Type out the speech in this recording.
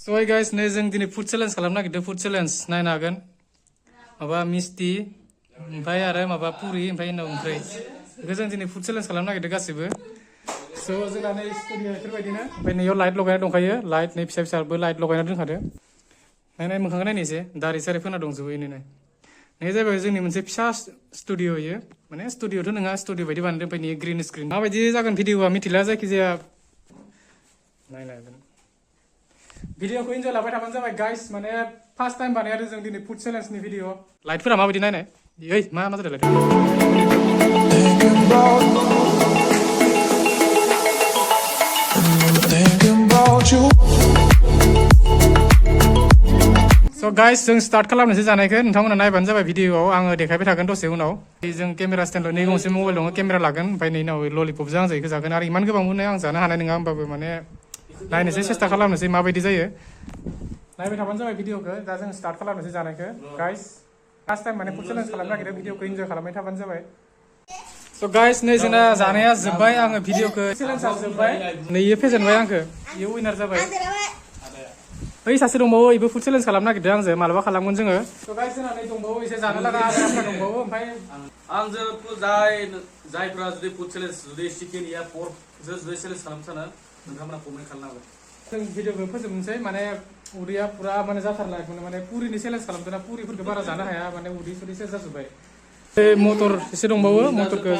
So hey guys, नै जों दिनै फुड चेलेन्ज खालामनो नागिरदों फुड चेलेन्ज नायनो हागोन माबा मिस्टी ओमफ्राय आरो माबा पुरी ओमफ्राय उनाव ओंख्रै बेखौ जों दिनै फुड चेलेन्ज खालामनो नागिरदों गासिबो सो जोंना नै स्टुडिअ बेफोरबायदिनो ओमफ्राय नैयाव लाइट लगायना दंखायो लाइट नै फिसा फिसाबो लाइट लगायना दोनखादो नाय मोखांखौ नायनोसै दारि सारि फोना दंजोबो नै नै जाबाय जोंनि मोनसे फिसा स्टुडिअ इयो माने स्टुडिअथ' नङा स्टुडिअ बायदि बानायदों ओमफ्राय नै ग्रिन स्क्रिन माबायदि जागोन भिडिअआ मिथिला जायखिजाया नायनो हागोन भिडिअखौ इन्जय लाबाय थाबानो जाबाय गाइस माने फार्स्ट टाइम बानायदों जों दिनै फुड चेलेन्जनि भिडिअ लाइटफोरा माबायदि नायनाय ओइ मा जादों लाइट So guys जों स्टार्ट खालामनोसै जानायखौ नोंथांमोना नायबानो जाबाय भिडिअआव आङो देखायबाय थागोन दसे उनाव जों केमेरा स्टेन्ड नै गंसे मबाइल दङ केमेरा लागोन ओमफ्राय नै उनाव ललिपपजों आं जायखौ जागोन आरो इमान गोबां मोनो आं जानो हानाय नङा होमबाबो माने नायनोसै सेस्था खालामनोसै माबायदि जायो नायबाय थाबानो जाबाय भिडिअखौ दा जों स्टार्ट खालामनोसै जानायखौ गाइस फार्स्ट टाइम माने फुड चेलेन्ज खालामनो नागिरदों भिडिअखौ इन्जय खालामबाय थाबानो जाबाय स' गाइस नै जोंना जानाया जोब्बाय आङो भिडिअखौ चेलेन्जआ जोब्बाय नै इयो फेजेनबाय आंखौ इयो उइनार जाबाय बै सासे दंबावो इबो फुड चेलेन्ज खालामनो नागिरदों आंजों मालाबा खालामगोन जोङो स' गाइस जोंना नै दंबावो एसे जानो लागा आद्रा दंबावो ओमफ्राय आंजों जायफ्रा जुदि फुड चेलेन्ज जुदि चिकेन या पर्क जुदि चेलेन्ज खालामनो सानो नोंथांमोना कमेन्ट खालामनो हागोन जों भिडिअखौ फोजोबनोसै माने उदैया पुरा माने जाथारला माने पुरिनि चेलेन्ज खालामदोंना पुरिफोरखौ बारा जानो हाया माने उदै सुदै सेस जाजोब्बाय मटर एसे दंबावो मटरखौ